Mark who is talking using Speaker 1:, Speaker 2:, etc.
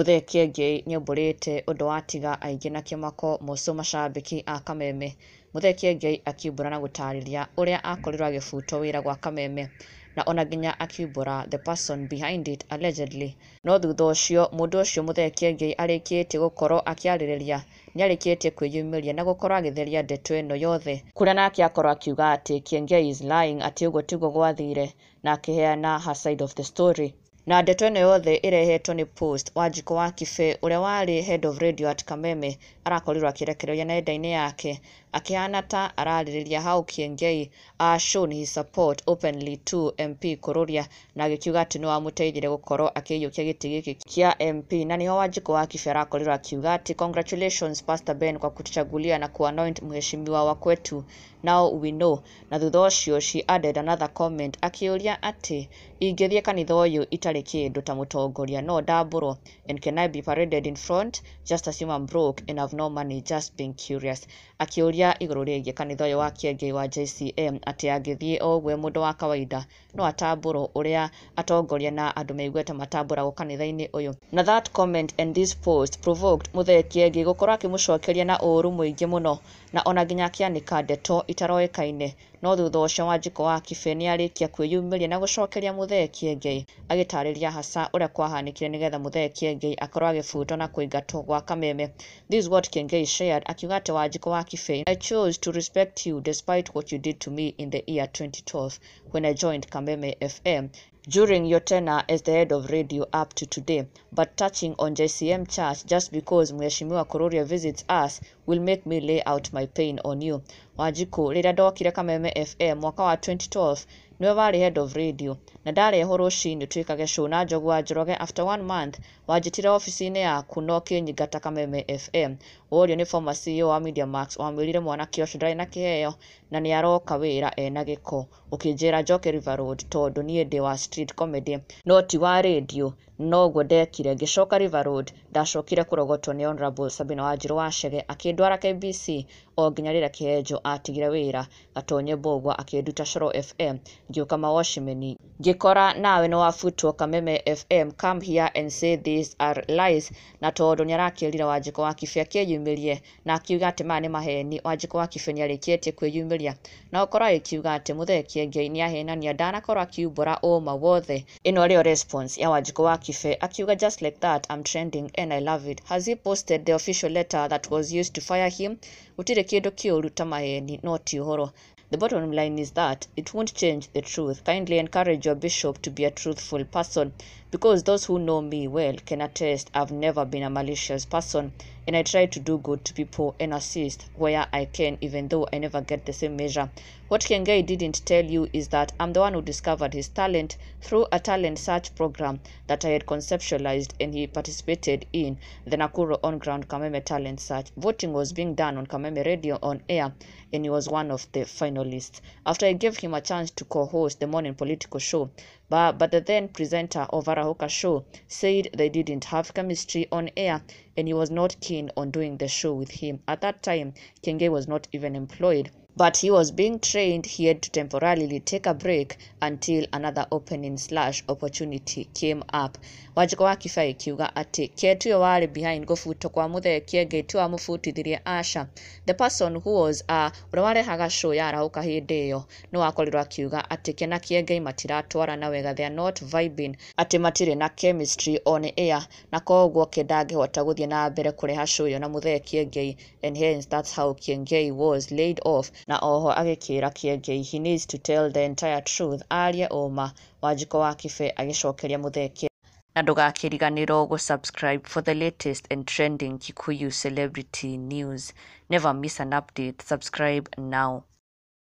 Speaker 1: Muthee Kiengei nĩaumbũrĩte ũndũ watiga aingĩ na kĩmako moco macambĩki a Kameme. Muthee Kiengei akiumbũra na gũtarĩria ũrĩa akorirwo agĩbutwo wĩra gwa Kameme na ona nginya akiumbũra the person behind it allegedly. No thutha ũcio mũndũ ũcio Muthee Kiengei arĩkĩtie gũkorwo akĩarĩrĩria nĩarĩkĩtie kwĩyumĩria na gũkorwo agĩtheria ndeto ĩno yothe, kũrĩa nake akorwo akiuga atĩ Kiengei is lying, atĩ ũguo tiguo gwathire, na akĩheana her side of the story. Na ndeto ĩno yothe ĩrehetwo nĩ post Wanjikũ wa Kibe ũrĩa warĩ head of radio at Kameme arakorirwo akĩrekereria nenda-inĩ yake akĩhana ta ararĩrĩria how Kiengei shown his support openly to MP Kururia na agĩkiuga atĩ nĩwe wamũteithirie gũkorwo akĩiyũkia gĩtĩ gĩkĩ kĩa MP, na nĩho Wanjikũ wa Kibe arakorirwo akiuga atĩ "Congratulations, Pastor Ben, kwa kutuchagulia na kuanoint mheshimiwa wa kwetu. Now we know." Na thutha ũcio she added another comment akĩũria atĩ ingĩthiĩ kanitha ũyũ itarĩ kĩndũ ta mũtongoria no ndambũrwo, and can I be paraded in front? Just assume I'm broke and have no money, just being curious. Akĩũria igũrũ rĩgiĩ kanitha ũyũ wa Kiengei wa JCM atĩ angĩthiĩ o ũguo mũndũ wa kawaida no atambũrwo ũrĩa atongoria na andũ meiguĩte matambũragwo kanitha-inĩ ũyũ. Na that comment and this post provoked Muthee Kiengei gũkorwo akĩmũcokeria na ũũru mũingĩ mũno na ona nginya akĩanĩka ndeto itaroĩkaine. No thutha ũcio Wanjikũ wa Kibe nĩarĩkia kwĩyumĩria na gũcokeria Muthee Kiengei agĩtarĩria hasa ũrĩa kwahanĩkire nĩgetha Muthee Kiengei akorwo agĩbutwo na kũingatwo gwa Kameme. This is what Kiengei shared, akiuga atĩ "Wanjikũ wa Kibe, I chose to respect you despite what you did to me in the year 2012 when I joined Kameme FM during your tenure as the head of radio up to today. But touching on JCM Church just because Mheshimiwa Kururia visits us will make me lay out my pain on you. Wanjikũ, rĩrĩa ndokire Kameme FM mwaka wa 2012 nĩwe warĩ head of radio na ndarehwo rũcinĩ twĩkage show na Njogu wa Njoroge. After one month wanjĩtire ofici-inĩ yaku na ũkĩnyingata Kameme FM. Worio nĩ former CEO wa Media Max, wamwĩrire mwanake ũcio ndarĩ na kĩheo na nĩ aroka wĩra ena gĩko. Ũkĩnjĩra njoke River Road tondũ niĩ ndĩ wa street comedy no ti wa radio. Noguo ndekire, ngĩcoka River Road. Ndacokire kũrogotwo nĩ Honorable Sabina Wanjiru wa Chege akĩndwara KBC o nginya rĩrĩa Kĩhenjo atigire wĩra, Gatonye Mbũgua akĩnduta Coro FM, ngĩũka Mawocimeni ngĩkora nawe nĩ wabutwo Kameme FM. Come here and say these are lies." Na tondũ nĩarakĩrire Wanjikũ wa Kibe akĩyumĩrie na akiuga atĩ maya nĩ maheni, Wanjikũ wa Kibe nĩarĩkĩtie kwĩyumĩria na gũkorwo agĩkiuga atĩ Muthee Kiengei nĩahenania, ndanakorwo akiumbũra ũma wothe. Ĩno rĩo response ya Wanjikũ wa Kibe akiuga, "Just like that, I'm trending and I love it. Has he posted the official letter that was used to fire him? Gũtirĩ kĩndũ kĩũru ta maheni no ti ũhoro. The bottom line is that it won't change the truth. Kindly encourage your bishop to be a truthful person because those who know me well can attest I've never been a malicious person and I try to do good to people and assist where I can, even though I never get the same measure. What Kiengei didn't tell you is that I'm the one who discovered his talent through a talent search program that I had conceptualized and he participated in, the Nakuru On Ground Kameme Talent Search. Voting was being done on Kameme Radio on air and he was one of the finalists. After I gave him a chance to co-host the morning political show, but the then presenter of Arahoka show said they didn't have chemistry on air and he was not keen on doing the show with him. At that time, Kiengei was not even employed, but he was being trained. He had to temporarily take a break until another opening/opportunity came up." Wanjikũ wa Kibe akiuga atĩ ke tiwe warĩ behind gũbutwo kwa Muthee Kiengei, tiwe wamũbutithirie, aca. The person who was ũrĩa warehaga show ya Arahũka hĩndĩ ĩyo nĩ wakorirwo akiuga atĩ ke na Kiengei matiratwarana wega, they are not vibing, atĩ matirĩ na chemistry on air na koguo ke ndangĩhota gũthiĩ na mbere kũreha show ĩyo na Muthee Kiengei, and hence that's how Kiengei was laid off. Na oho agĩkĩra Kiengei he needs to tell the entire truth, arie ũma. Wanjikũ wa Kibe agĩcokeria Muthee Kiengei. Na ndũgakĩriganĩrwo gũ-subscribe for the latest and trending Kikuyu celebrity news. Never miss an update. Subscribe now.